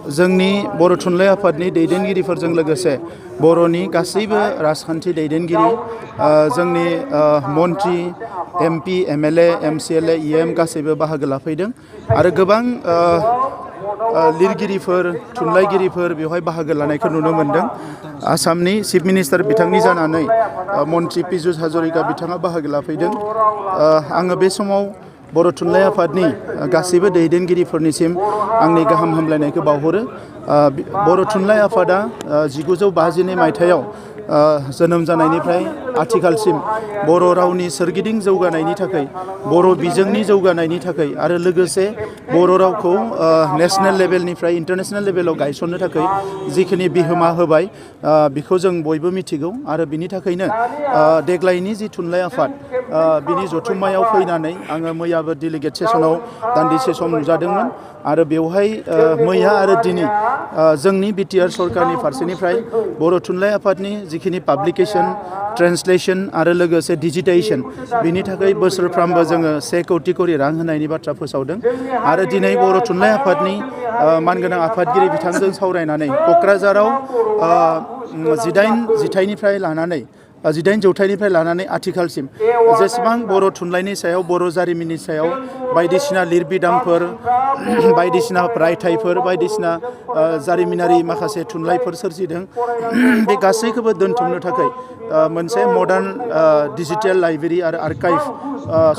जोंनि बर' थुनलाइ आफादनि दैदेनगिरिफोरजों लोगोसे बर'नि गासैबो राजखान्थि दैदेनगिरि जोंनि मन्त्रि एमपि एमएलए एमसिएलए इएम गासैबो बाहागो लाफैदों आरो गोबां लिरगिरिफोर थुनलाइगिरिफोर बेवहाय बाहागो लानायखौ नुनो मोन्दों। आसामनि चिफ मिनिस्टार बिथांनि जानानै मन्त्रि पीयूष हाजरिका बिथाङा बाहागो लाफैदों। आङो बे समाव बर' थुनलाइ आफादनि गासैबो दैदेनगिरिफोरनिसिम आंनि गाहाम हामलायनायखौ बावहरो। बर' थुनलाइ आफादा 1952 मायथाइयाव जोनोम जानायनिफ्राय आथिखालसिम बर' रावनि सोरगिदिं जौगानायनि थाखाय बर' बिजोंनि जौगानायनि थाखाय आरो लोगोसे बर' रावखौ नेशनेल लेभेलनिफ्राय इन्टारनेशनेल लेभेलाव गायसननो थाखाय जिखिनि बिहोमा होबाय बेखौ जों बयबो मिथिगौ आरो बिनि थाखायनो देग्लायनि जि थुनलाइ आफाद बिनि जथुम्मायाव फैनानै आङो मैयाबो डेलिगेट सेसनाव दान्दिसे सम नुजादोंमोन आरो बेवहाय मैया आरो दिनै जोंनि बिटिआर सरकारनि फारसेनिफ्राय बर' थुनलाइ आफादनि जिखिनि पाब्लिकेशन ट्रेन्सलेशन आरो लोगोसे डिजिटाइजेशन बिनि थाखाय बोसोरफ्रामबो जोङो 1 कौटि करि रां होनायनि बाथ्रा फोसावदों आरो दिनै बर' थुनलाइ आफादनि मानगोनां आफादगिरि बिथांजों सावरायनानै क'क्राझाराव 18 जौथाइनिफ्राय लानानै आथिखालसिम जेसेबां बर' थुनलाइनि सायाव बर' जारिमिननि सायाव बायदिसिना लिरबिदांफोर बायदिसिना रायथाइफोर बायदिसिना जारिमिनारि माखासे थुनलाइफोर सोरजिदों बे गासैखौबो दोनथुमनो थाखाय मोनसे मडार्न डिजिटेल लाइब्रेरि आरो आर्काइभ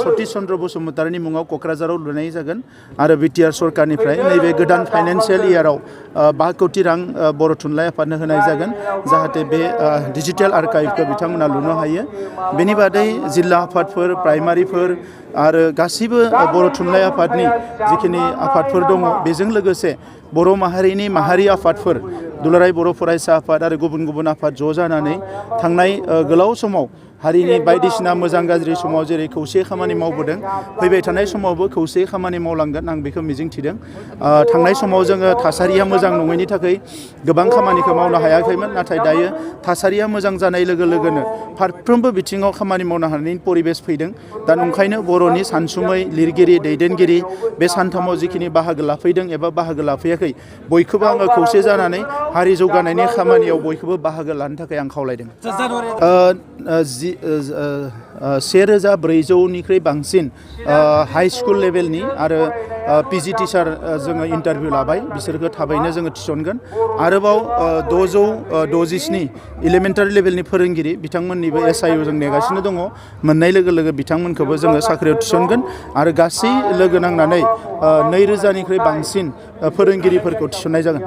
सतीश चन्द्र बसुमतारीनि मुङाव क'क्राझाराव लुनाय जागोन आरो बिटिआर सरकारनिफ्राय नैबे गोदान फाइनान्सियेल इयाराव 5 कौटि रां बर' थुनलाइ आफादनो होनाय जागोन जाहाथे बे डिजिटेल आर्काइभखौ बिथांमोना लुनो हायो। बेनि बादै जिल्ला आफादफोर प्राइमारिफोर आरो गासिबो बर' थुनलाइ आफादनि जिखिनि आफादफोर दङ बेजों लोगोसे बर' माहारिनि माहारि आफादफोर दुलाराय बर' फरायसा आफाद आरो गुबुन गुबुन आफाद ज' जानानै थांनाय गोलाव समाव हारिनि बायदिसिना मोजां गाज्रि समाव जेरै खौसे खामानि मावबोदों फैबाय थानाय समावबो खौसे खामानि मावलांगोन आं बेखौ मिजिंथिदों। थांनाय समाव जोङो थासारिया मोजां नङैनि थाखाय गोबां खामानिखौ मावनो हायाखैमोन नाथाय दायो थासारिया मोजां जानाय लोगो लोगोनो फारफ्रोमबो बिथिङाव खामानि मावनो हानायनि परिबेस फैदों। दा ओंखायनो बर'नि सानसुमै लिरगिरि दैदेनगिरि बे सानथामाव जिखिनि बाहागो लाफैदों एबा बाहागो लाफैयाखै बयखौबो आङो खौसे जानानै हारि जौगानायनि खामानियाव बयखौबो बाहागो लानो थाखाय आं खावलायदों। 1400निख्रुइ बांसिन हाई स्कुल लेभेलनि आरो पिजि टिचार जोङो इन्टारभिउ लाबाय बिसोरखौ थाबैनो जोङो थिसनगोन। आरोबाव 667 इलिमेन्टारि लेभेलनि फोरोंगिरि बिथांमोननिबो SIU जों नेगासिनो दङ। मोननाय लोगो लोगो बिथांमोनखौबो जोङो साख्रियाव थिसनगोन आरो गासै लोगो नांनानै 2000निख्रुइ बांसिन फोरोंगिरिफोरखौ थिसननाय जागोन।